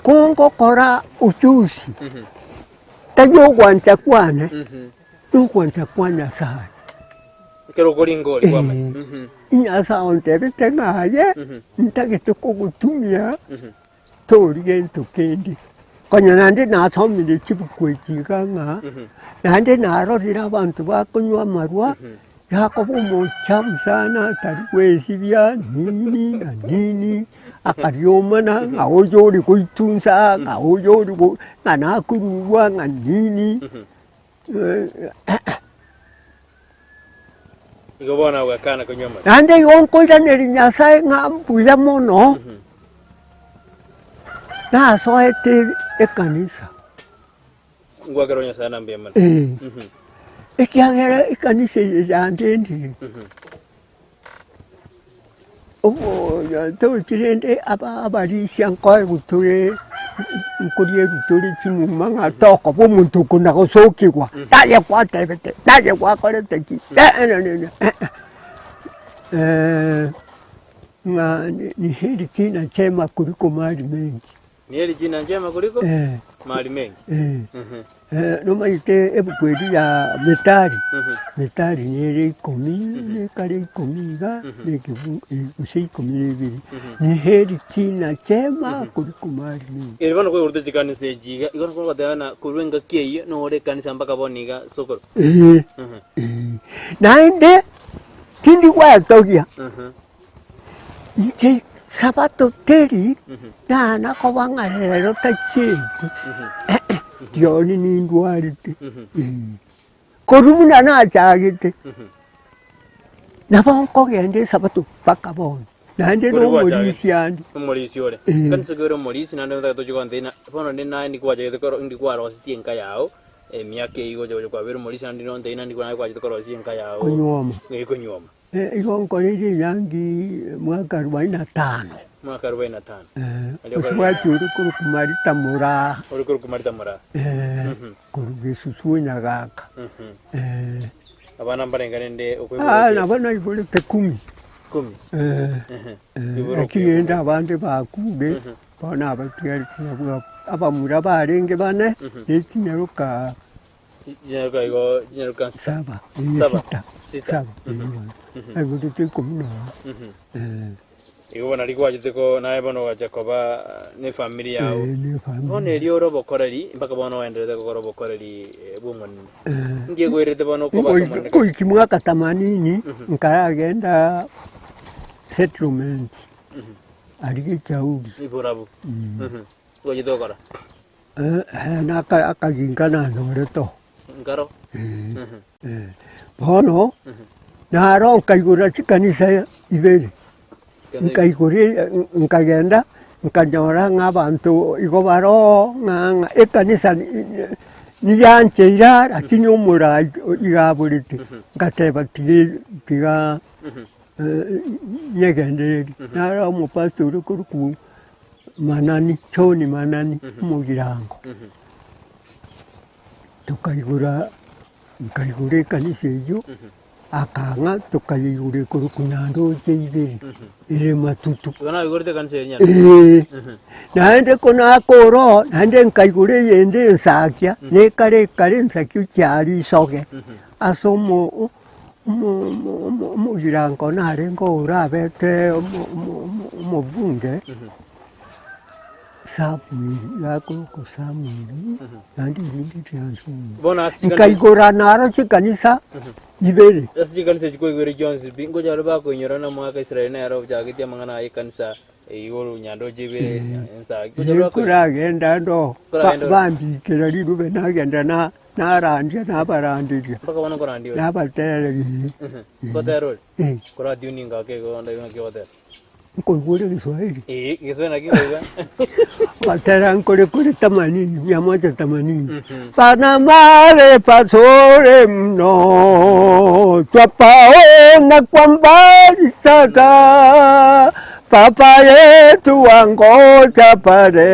Ko ngokora ujuzi, tari ogwancha kwane, nogwancha kwa Nyasaye. Ekero okoringa oria kwamanya. Ee, Nyasaye ontebete ng'a aye, ntagete kogotumia Tori gento kende. Konya naende nasomire chibuku echi iga ng'a, naende narorire abanto bakonywa amarwa, yakoba omochafu sana tari gwesibia nini na nini, akariomana ng'a oyo ore goitunsa, ng'a oyo ore go ng'a nakorurwa ng'a nini. Igo bono agakana konywa amarwa. Naende igo nkoiraneria Nyasae ng'a mbuya mono, nasoete ekanisa. Ngwakera Nyasae na mbuya mono. Ee, ekiagera ekanisa eye yandendire, Tochi rende abarisia nkoegwa tore nkorierwa tore chimuma ng'a tokoba omonto okona gosokigwa, naye gwatebete, naye gwakorete ki, ng'a ni heri china chema kuliko mali mengi. Nieri china njema kuliko mali mengi. Nomanyete ebuku eria ya Methali, Methali nere ikomi, nekare ikomi iga, na ekebu gose ikomi na ibere, ni heri china chema kuliko mali mengi. Eri bono kwaigurete chikanisa echi iga, igo nabo ogoteba ng'a korwa engaki eyio nore ekanisa mpaka bono iga sokoro. Ee, ee. Naende tindi gwetogia. Inche Sabato teri nana koba ng'a rero tachieti, eh-eh, rioni nindwarete, eh. Korwa buna nachagete, nabo nkogenda esabato mpaka bono, naende Korwa gwachagete. nomorisia ande. Omorisia ore. Eh. Kanisa ki ore omorisia naende otagete tochie gontebia ng'a bono rende naye ndi kwachagete koro ndi kwarosetie enka yao, emiaka eyio gocha gocha kwabeire omorisia naende nontebie ng'a ndi naye kwachete korosia enka yao. Konyuoma. Eh, konyuoma. Igo nkoreire enyangi mwaka arubaini na tano. Mwaka arubaini na tano. Eh, osubati ore korokwa Marita Moraa. Ore korokwa Marita Moraa. Eh, korwa Gesusu o Nyagaka. Eh. Abana mbarenge rende okoiborwa? Ah, nabo naiborete kumi. Kumi? Eh, lakini rende abande bakure, bono abatigarete nabwo abwo. Abamura barenge bane, ne chinyaroka Chinyaroka igo chinyaroka sita. Saba, eh, Saba. sita. Sita. Saba, eh, naigorete ikomi nomo. Eh. Igo bono nario gwachete ko naye bono ogacha koba nefamiri yao. Eh, nefamiri. Bono erio ore obokoreri mpaka bono oenderete gokora obokoreri bw'Omonene. Inki ekoirete bono okoba ase Omonene kabisa? Goiki mwaka themanini nkaragenda settlement aria Gichauri. Iborabu. Ngochete gokora? Naka akaginka nanyorete oo. Nkaro? Bono, naro nkaigora chikanisa ibere, nkaigora nkagenda nkanyora ng'a abanto igo bare oo ng'a ng'a ekanisa niyancheire aa lakini omorai iga aborete, ngateba tiga tiga nyegendererie. Naro omopastor oria okorokwa Manani, John Manani, omogirango. Tokaigora nkaigora ekanisa eyio, akang'a tokayeigora ekorokwa Nyandoche ibere, ere matutu. Igo naigorete ekanisa eri Nyandoche? Eeh, naende ko nakora oo, naende nkaigora eyende ensakia, nekare ekare ensakia ochiaria isoge, ase omo omo omo omogirango narenge orabete omo omo omo omobunge. Samueli, gakorokwa Samueli, naende erinde riansumu. Bono ase chikanisa Nkaigora naro chikanisa ibere. Ase chikanisa echi kwaigwere chionsi pi, ngocha baria bakoinyora na omogaka Israeli nere ochagetie amang'ana aye ekanisa igoro nyandoche ibere ensa ngocha baria bakoinyora. Nkoragenda ndo, Nkoragenda ore. bambikera rirube nagenda na narandia nabaranderia, Mpaka bono nkorandia ore. nabatereria Ngotera ore? eh. Koratiuninga ake igo ndaigwe naki ogotera. Nkoigwa ore Kiswahili. Ee, Kiswahili naki nkoigwa. Gotera nkore kore tamanini, mia moja themanini. Pana mare pazuri mno, twapaona kwa mbali sasa, Papa yetu wangoja pale,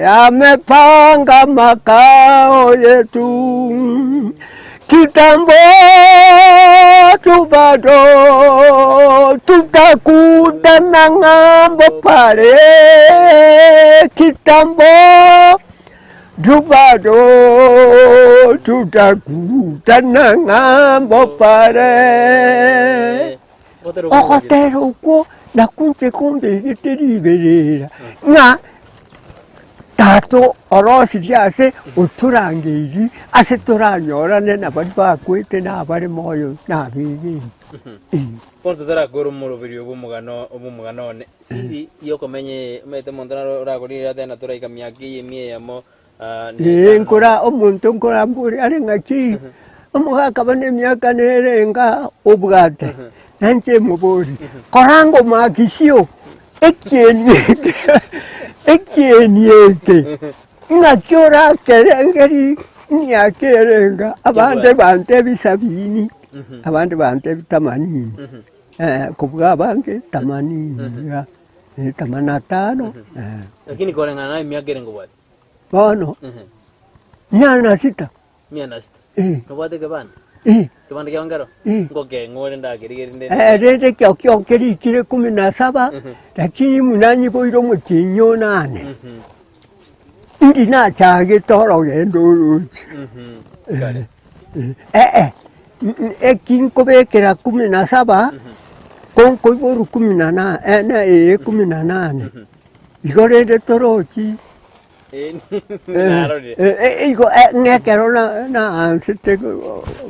amepanga makao yetu. Kitambo tu bado tutakutana ng'ambo pale. Kitambo tu bado tutakutana ng'ambo pale. Ogotera okwo nakwo inche kombegete riberera ng'a Tato orosirie ase otorangeirie ase toranyorane na baria bakwete na abare moyo na abegeni. Eh. Bono totarakora omoroberio bw'omogano bw'omogano one, siri y'okomenya eye, omanyete omonto naro orakorire atebe na toraika miaka eye emia eyemo ah, na Ee, etano. nkora omonto nkorambore are ng'aki, omogaka bono emiaka nere enga obwate, na inche mobori, kora ngomakisio Ekieni eke, ekieni eke, ng'aki orakerengeri emiaka erenga, abande bantebi sabini, abande bantebi themanini, kobua abange themanini iga, themanini na tano, Lakini koreng'ana naye emiaka ere nkobwate? Bono, mia na sita. Mia na sita. Eh. Nobwate ekebande? Eh. Ekebande kiao nkero? Eh. Ngokeng'u ore ndakerigerie rinde. Eh, rende ekio kio kerikire kumi na saba, lakini buna nyiboire omotienyi onane, indi nachagete orogendo oroche. Kare. Eh, eh, eki nkobekera kumi na saba, ko nkoiborwa kumi na na na ee kumi na nane, igo rende torochi. Narorire. Eh, igo ng'a ekero na- naansete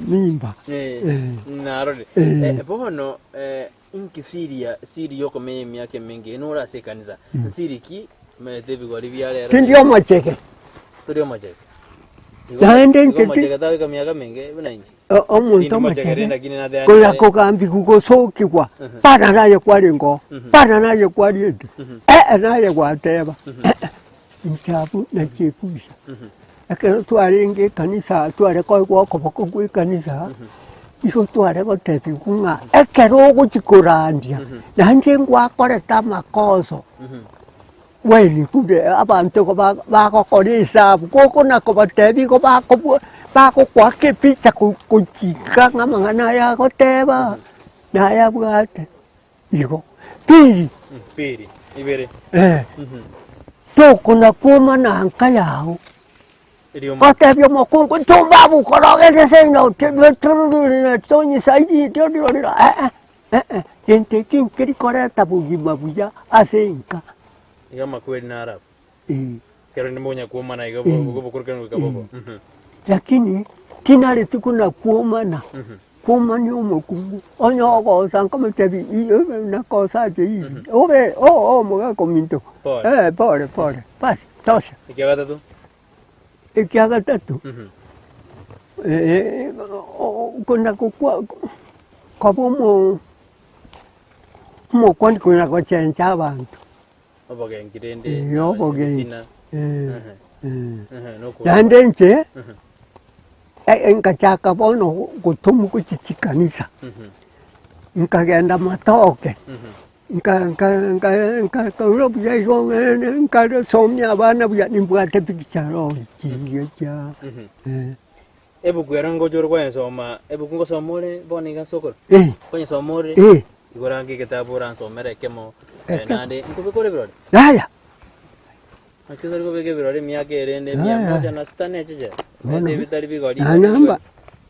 mimba. Eh, Eh. narorire. Eh. Eh, bono eh, inki siria siri yokomenya emiaka emenge nore ase ekanisa nsiri ki omanyete ebigori bia rero Tindi omochege. tori omochege Igo- Naende igo inche ti- omochege tagoika miaka menge buna inche O- Omonto Tindi mochege omochege rende lakini nateba konya nare- kogambigwa gosokigwa bana naye kwarenge oo, bana naye kwariete, ee naye gwateba inche abwo nachia ebusa. Ekero twarenge ekanisa tware koegwa okoboko kwa ekanisa, igo tware gotebiwa ng'a ekero ogochia korandia, naende ngwakorete amakoso. Bweni kure abanto igo ba- bagokora esabu, gokona kobatebia igo bakobua bagokoaka epicha ko- kochika ng'a amang'ana aya agoteba, nayabwate igo. Pili, Pili, ibere. eh, tokona kwomana nka yago, Eriomo. gotebia omokungu tumbabu kora ogende seino tonyisaidi eh eh. Gento eki nkeri koreta bogima buya ase enka. Iga amakweri naro abwo. Ee. Ekero rende mokonya kwomana iga Ee. bokorokana goika bobo. Ee. Lakini tinareti buna kwomana, kwomania omokungu, onye ogosa nkomotebia i- obe nakosa ache hivi, obe oo omogaka ominto, Pole. eh pole pole, bas tosha. Ekia gatato. Ekia gatato, kona gokwa koba omo omokwani kona gochencha abanto. Obogenki rende. Ee, obogenki. ebitina. Ee, ee. Ehe, nokwo. Naende inche, e- nkachaka bono gotomwa gochia chikanisa, nkagenda matoke. Nka nka nka nkakorora buya igo ng'ende nkarosomia abana buya nimbwate picture roho chiria chia eh. Ebuku ero ngocha ore koyesoma, ebuku ngosoma ore bono iga sokoro? Eh. Konyesoma ore? Eh. Igoro ange egetabu oransomere ekemo, Ekemo. naende nkobeka ore ebirore? Yaya. Naki otari kobeka ebirore emiaka erende emia Yaya. moja na sita na echiche? Bono, Naende ebitari bigori nanya mba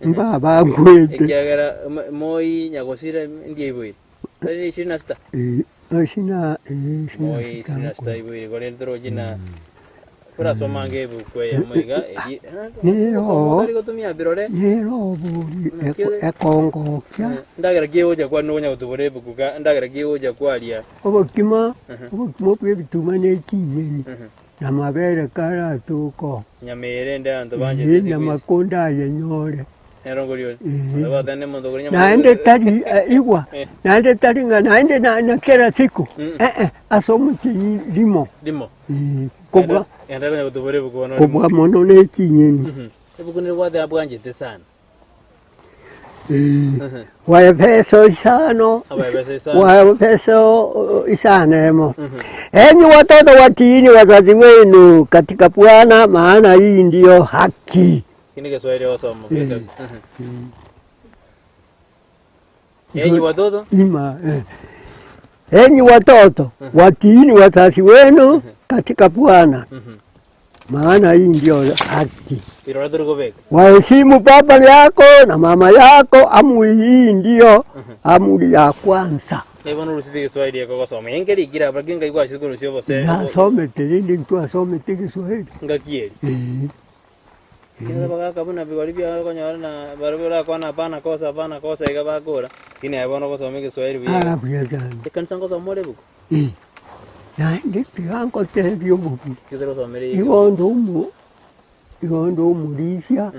mbabankwete. Ekiagera mo- moi nyagosira ndiaiboire. Tari ishirini na sita? Eh, ishirini eh, ishirini na Moi sita ishirini na sita nkoro. iboire korende torochi na korasoma ange ebuku eyemo iga eri Nero. otari gotumia birore Nero obori eko- ekongokia ndagera ki ogocha kwana nokonya gotubora ebuku ka ndagera ki ogocha kwaria obokima obokima bwa ebituma na echinyeni na amabere karatoka oo. nyama ere ende abanto banchete Ee, siku hizi. nyama konde ayenyore. Nero nkori ore. Ee. Onde gwatebia omonto okori nyama Naende tari eh, igwa, Eh. naende tari ng'a naende na, na kera siku Mm. eh, eh, ase omotienyi rimo Rimo. Eh, kobua Enda konya gotubora ebuku bono rimo. kobua mono ne chinyeni Mhm. Ebuku nere gwateba bwanchete sana. Eh, Waefeso isano Abaefeso isano. Waefeso isano emo Enyi watoto watiini wazazi wenu katika Bwana, maana hii ndiyo haki. Kinde Kiswahili osoma bweka. Enyi watoto Ima, eh. Enyi watoto watiini wazazi wenu katika Bwana, maana hii ndiyo haki. Irora turi kobeka. Waheshimu baba yako na mama yako, amri hii ndiyo amri ya kwanza. Naye bono orusete Kiswahili eke ogosoma. Enke rikire abwo lakini nkai kwachire korusia obose. Nasomete rende ntwasomete Kiswahili. Ngaki eri. Eh. Ekero bagaka buna bigori biao okonyora na barabwo orakwane hapana kosa hapana kosa iga bakora, lakini aye bono ogosoma egeswahili buya iga. Ah, buya sana. Ekanisa ngosoma ore ebuku? Eh, naende tiga ngotebie obobe, Ekero torosomera igo igo. onde omo igo onde omorisia,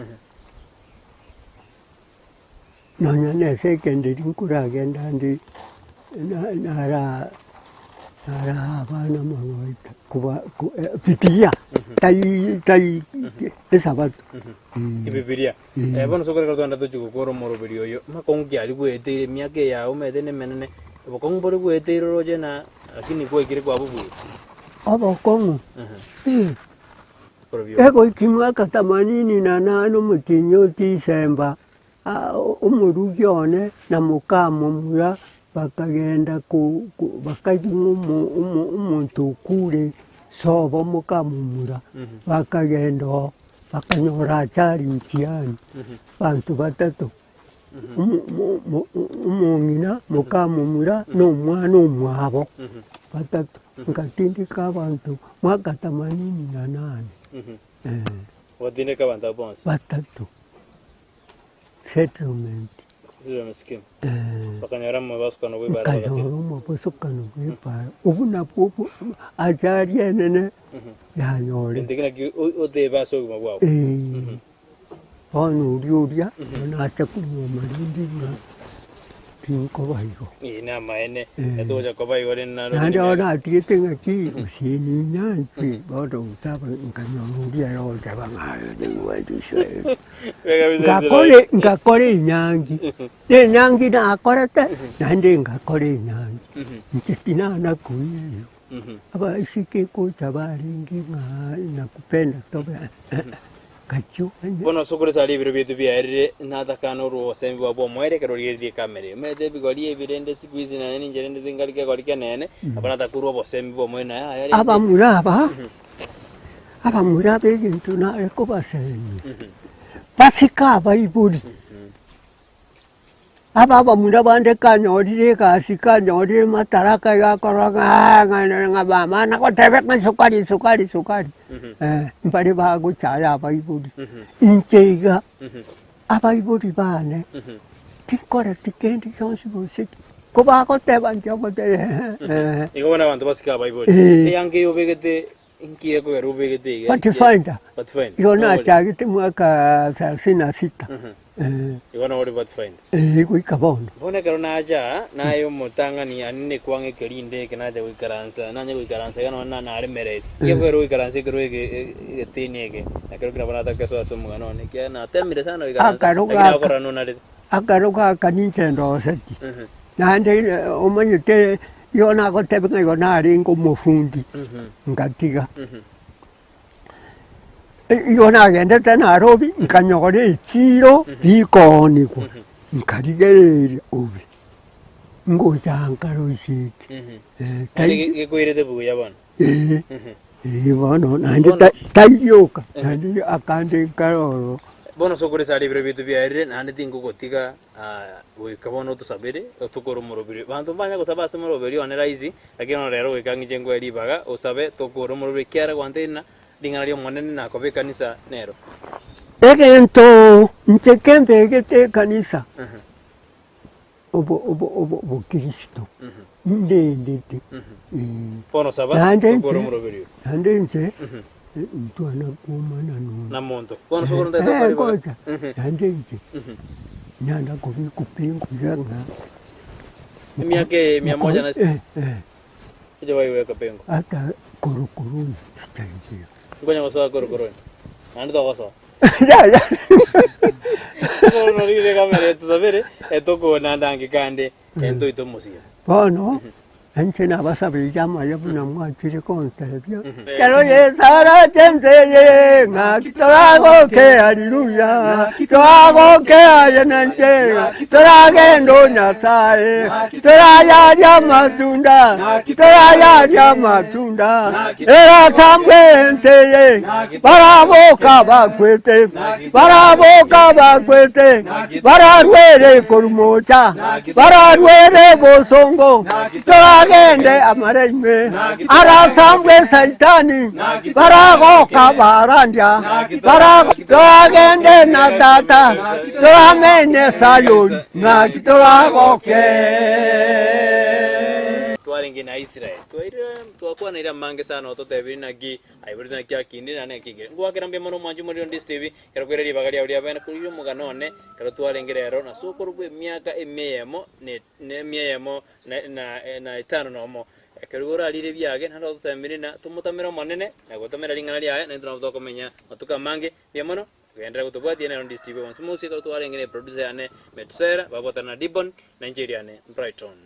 nonya na esecondary nkoragenda nde na- nara naraha abana amagoita koba ko bibilia tai tai esabato. Ebibilia. Eh, bono ase okoreka twende tochie gokora omoroberi oyo, amakong'u ki aria gweteire emiaka eye yago omanyete nemenene, obokong'u mbore gweteire oroche na lakini kwaikire kwabobuire. Obokong'u, eh, Korobia obo. egoika emiaka themanini na nane omotienyi o Disemba, Omorugi one na mokamomura bakagenda bakaigwa omonto okure sobo mokamomura, bakagenda oo, bakanyora achari nchiani, abanto batato, omong'ina, mokamomura, na omwana omwabo, batato. Ngatindeka abanto mwaka themanini na nane, eh. Ogatindeka abanto abwo bonsi? Batato. Settlement. Settlement scheme. Eh. Bakanyora omobosokano bwa ebara Nkanyora bagasira. omobosokano bwa ebara. Obwo nabwo obo ajali enene yanyore. Gento eke nakio otebe ase obogima bwao. Eh. Bono oria oria, bono acha konyuoma rende ng'a tinkoba igo. Eye namaene, Eh. etogocha koba igo rende naro Naende rende bono atigete ng'aki gose ninyanchwe bono gotaba nkanyora oria ere ogoteba ng'a aye niigwete Israel. Ngakore ngakora enyangi, na enyangi nakorete, naende ngakora enyangi. Inche tinana koira igo. Abaiseke gocha barenge ng'a nakupenda tobe ngachia onye. Bono ase okoresa aria ebiro biaito biaerire, natakana orwe obosemia bwabo bw'omoerio ekero origereria ekamera eye. Omanyete ebigori ebi rende siku hizi naye ninche rende tingari kegori kenene, nabo natakorwa obosemia bw'omoerio naye aya rende. Abamura aba, abamura b'egento nare kobasemia, basike abaibori. Aba abamura bande kanyorire egasi kanyorire mataraka iga akorora ng'a ng'a ng'a mama nagotebe ng'a sukari sukari sukari, mbare bagochaya abaibori. Inche iga, abaibori bane, tinkoreti kende gionsi gose ki, ko bagoteba inche ogoteba eeh eeh. Igo bono abanto basike abaibori. Eh. Eyanga eye obegete Inki ekogera obegete iga? Pathfinder. Pathfinder. Igo nachagete mwaka thelathini na sita. Eh. Igo nabo ore Pathfinder. Eh, goika bono. Bono ekero nacha aa, naye omotang'ani aria nekwang'a ekerinde eke nacha goikaransa, nanye goikaransa iga nonye naremereiri. Inki ekogera oikaranse ekero ege egeteni eke, nakero ki nabo natake ase omogano one, ekiagera natemire sana goikaransa, Akaro lakini gaka. agokorora nonarete. Akaro gaka ninche ndoseti, naende omanyete Igo nagotebia ng'a igo narenge omofundi, ngatiga. Igo nagendete Nairobi, nkanyora echiro rikoonigwa, nkarigereria obe, ngocha nkaroisia eke. Naende Tai- gekoirete buya bono. Ee, ee bono naende Bono- ta- tairioka, naende akande nkaroro. Bono ase okoresa aria ebiro biaito biaerire, naende tingogotiga Goika bono otosabere, otokore omorobiri. Abanto mbanya gosaba ase omoroberi one rahisi, lakini bono rero goika ng'iche nkoe ribaga osabe tokore omoroberi ekiagera gwantebirie ng'a ring'ana ri'Omonene nakoba ekanisa nero. Egento inche kembegete ekanisa, obo obo obo obokristo, ndendete, eh. Bono saba Naende tokore inche, omoroberi oyo. naende inche, ntwana kwomana nonya. Na monto. Bono sokoro ntaete gokora ribaga. Ngocha, naende inche, Nyanda kobikwa pingu iga ng'a Emiaka eye mia moja na eh, eh, Eche baiweka pengo. hata korokoroni sichaingia. Nkonya gosoa korokoroni. Naende togosoa. Yaya. Sokoro norire kamera etusabere etokona ndange kande entoite omosiga. Bono Inche nabasabeire amaya buna mwachire kontebia. Ekero Yeso arache ense eye, ng'aki toragoke, Haleluya, toragoke aye na inche, ng'aki toragende o Nyasae, torayaria amatunda, torayaria amatunda, erasambwe ense eye, baraboka bakwete, baraboka bakwete, bararwere korwa mocha, Bararwere bosongo, toragende amare ime, arasambwe Saitani, baragoka barandia, barago toragende na tata, toramenye Sayoni, ng'aki toragoke. Twarenge na Israel, twairire twakwanaire amange sana ototebirie naki aiboretwe naki akindire naende naki aikire. Ngoakera mbuya mono omwanchi omoriri onde Steve, Ekero kwere ribaga riao ria bene korigia omogano one, ekero twarenge rero na sokoro bw'emiaka emia eyemo ne emia eyemo na etano nomo. Ekero igo orarire ebiage, naende otosemire ng'a tomotamere Omonene, na gotamera ring'ana riaye, naintwe nabo tokomenya amatuko amange. Mbuya mono, genderera gotobwatia nero Ndisi TV bonsi mosie ekero twarenge ne producer yane Metusera, babwatana na Dibon, na inche eriane Brighton.